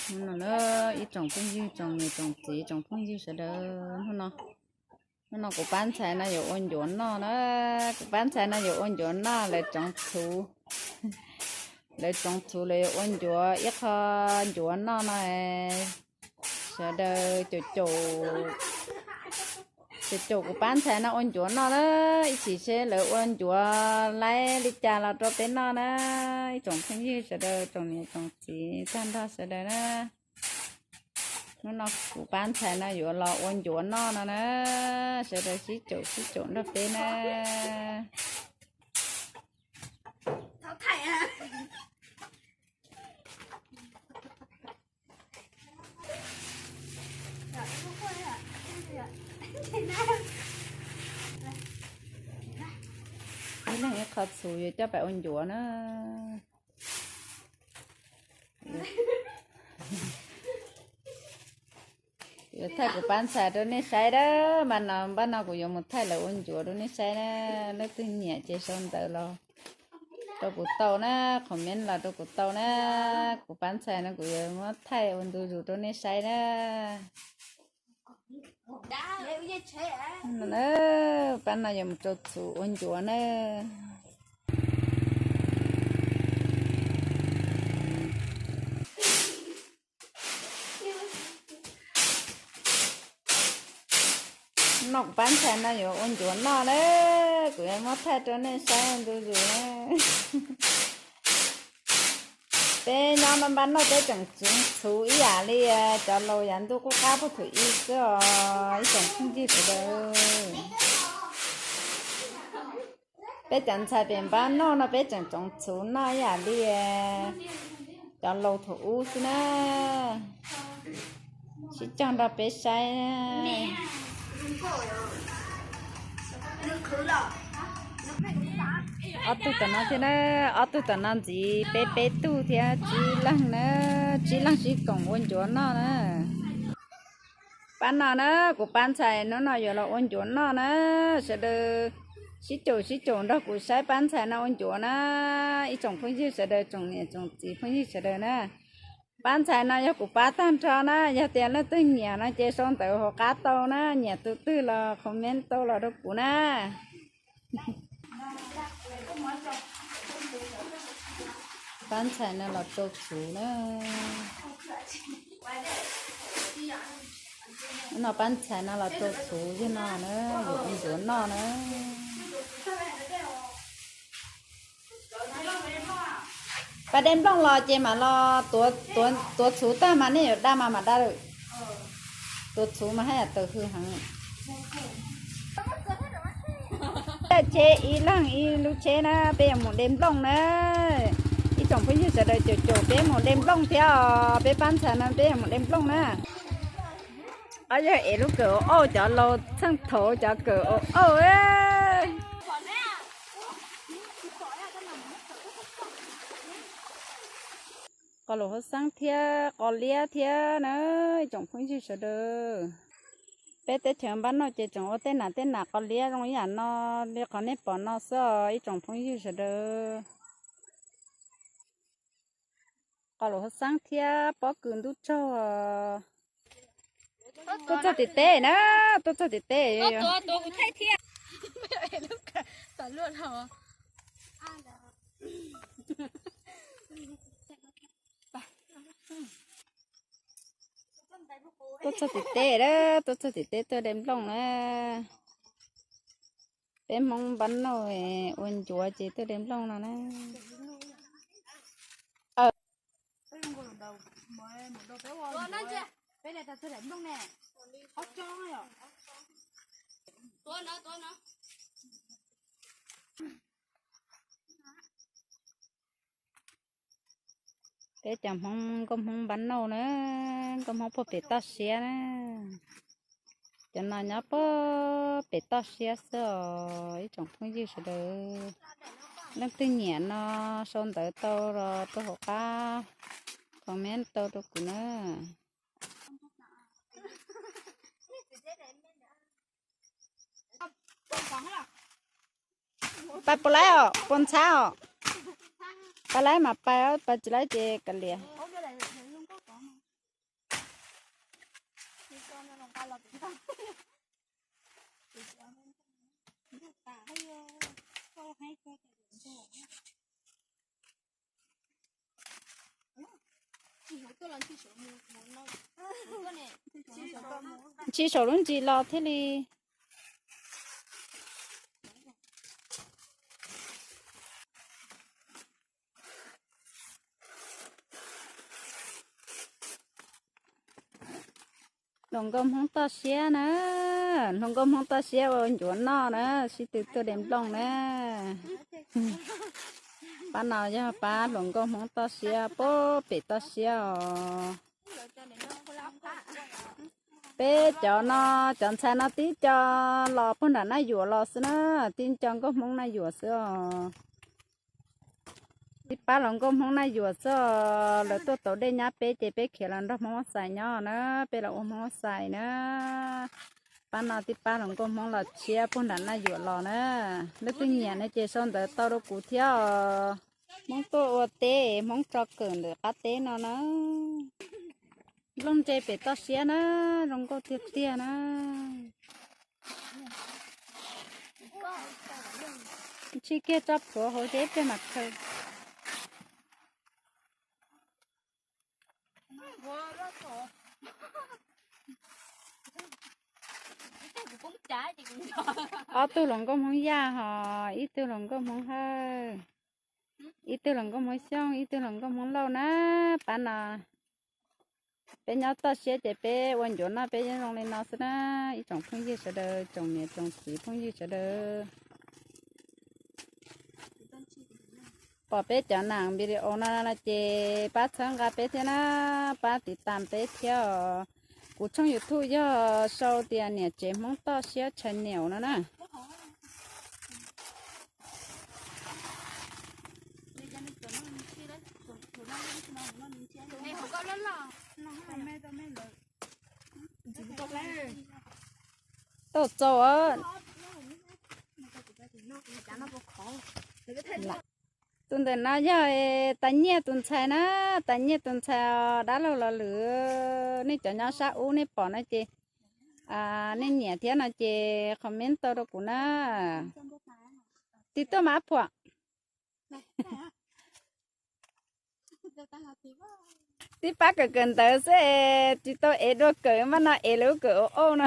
Hnub no na, ib tsoom phooj ywg, tsoom niam tsoom txiv, tsoom phooj ywg sawv daws, hnub no, hnub no kuv pab ntxhais no yuav ua ncuav noj na. Kuv pab ntxhais no yuav ua ncuav noj, lawv tsoov txhuv, lawv tsoov txhuv lawv yuav ua ncuav, ib qho ncuav noj no. Sawv daws caum caum, caum caum kuv pab ntxhais no ua ncuav noj na. Ib chim seb lawv ua ncuav laib li cas los rau peb noj na. Ib tsoom phooj ywg sawv daws, tsoom niam tsoom txiv tag nrho sawv daws na. Hnub no kuv pab ntxhais no yuav los ua ncuav noj no na. Sawv daws sib caum sib caum nrog peb na. Ib leeg ib qho txhuv yuav coj pais ua ncuav na. Yuav thaij kuv pab ntxhais rau nej saib dab mas no, npaj no kuv yuav mus thaij lawv ua ncuav rau nej saib na. Leej twg nyiam ces sau ntawv los rau kuv tau na, comment los rau kuv tau na. Kuv pab ntxhais no kuv yuav muab thaij ua ntu zus rau nej saib na. Pab no yuav mus rau txhuv ua ncuav na. No kuv pab ntxhais no yuav ua ncuav noj na, kuv yuav muab thaij rau nej saib ntu zus na. Peb nyob npaj noj peb tseem tsoov txhuv ib yam li cov laus yav ntuj qub qab puag thaum ub xwb os ib tsoom phooj ywg sawv daws. Peb cov ntxhais pem npaj noj no peb tseem tsoov txhuv noj ib yam li cov laus thaum ub xwb na. Sib cog nrog peb saib. Ob tug tom no thiab na, ob tug tom no ntxiv peb peb tug thiab tsib leeg na, tsib leeg sib koom ua ncuav noj na. Pab no na, kuv pab ntxhais hnub no yuav los ua ncuav noj na, sawv daws sib caum sib caum nrog kuv saib pab ntxhais no ua ncuav na, ib tsoom phooj ywg sawv daws, tsoom niam tsoom txiv phooj ywg sawv daws na. Pab ntxhais no yog kuv pab tag nrho na, yog tias leej twg nyiam no ces sau ntawv hauv qab tau na, nyiam tus twg los comment tau los rau kuv na. Pab ntxhais no los rau txhuv na. No pab ntxhais no los rau txhuv yog no na, yuav ua ncuav noj na. Pab dej nplooj los ces mam los tuav txhuv tag mas nej yuav da mas mam da lawm. Tuav txhuv mas haj yam tawm hws heev. Tsheb ib leeg ib lub tsheb na, peb yuav mus de nplooj na. Ib tsoom phooj ywg sawv daws caum caum peb mus de nplooj thiab os, peb pab ntxhais no peb yuav mus de nplooj na. Ob yawg ev lub kawm ua auj, cov laus txheej thaud cov kawm ua auj. Qos lus hauv xeeb thiab qos liab thiab na, ib tsoom phooj ywg sawv daws. Peb teb chaws npab noj ces tseem ua tej nam tej nam qos liab zoo ib yam no li qhov nej pom no xwb os ib tsoom phooj ywg sawv daws. Qos lus hauv xeeb thiab pob kws ntub tsaug. Tuaj txog tim teb na, tuaj txog tim teb. Tuaj txog tim teb na, tuaj txog tim teb tuaj de nplooj na. Peb Hmoob npab noj ua ncuav ces tuaj de nplooj no na. Peb cov Hmoob nkauj Hmoob npab noj na, nkauj Hmoob puag pem toj siab na. Cov no nyob puag pem toj siab xwb os ib tsoom phooj ywg sawv daws. Leej twg nyiam no sau ntawv tau los rau hauv qab comment tau rau kuv na. Pais puas laib os, puas ntxhab os? Pais laib mas pais, pais tsis laib ces kav liam. Ntshis saum lub ntsis los thiaj li. Hluas nkauj Hmoob toj siab na, hluas nkauj Hmoob toj siab ua ncuav noj na, sib tw tuaj de nplooj na. Pab no yog pab hluas nkauj Hmoob toj siab, puag pem toj siab os. Peb cov no, cov ntxhais no tib co los puag nram Naj Yuam los xwb na, tib co nkauj Hmoob Naj Yuam xwb os. Tib pab hluas nkauj Hmoob Naj Yuam xwb os, lawv tuaj tauv dej nyab peb ces peb khiav los nrog Hmoob Huab Xais nyob na, peb los ua Hmoob Huab Xais na. Pab no tib pab hluas nkauj Hmoob los tshiab puag nram Naj Yuam los na. Leej twg nyiam no ces sau ntawv tau rau kuv thiab os. Hmoob tuaj ua teb, Hmoob tso kawm ntawm qab teb no na. Nplooj ntse pem toj siab na, zoo nkauj tiag tiag na. Tshij kiag tso plhuav hauv ces ib pliag mam khaws. Ob tug hluas nkauj Hmoob Yaj hos ib tug hluas nkauj Hmoob Hawj, ib tug hluas nkauj Hmoob Xyooj, ib tug hluas nkauj Hmoob Lauj na. Pab no peb nyob toj siab ces peb ua ncuav noj peb yeej zoo li no xwb na. Ib tsoom phooj ywg sawv daws, tsoom niam tsoom txiv phooj ywg sawv daws, pom peb cov nam video no ces pab txhawb nqa peb thiab na, pab tiv tas peb thiab os. Kuv tshooj YouTube yog sau tias Niam Tsev Hmoob Toj Siab Channel no na. Tau txaus. Tus ntawm no yog Tais Nyiaj tus ntxhais na, Tais Nyiaj tus ntxhais os. Dab laug Los Lwm, nej cov nyob sab ub nej pom no ces nej nyiam thiab no ces comment tau rau kuv na. Tig tuaj mas phuam. Tib pab kawm kawm ntawv xwb es tsis tau ev dua kawm, mas no ev lub kawm ua auj no.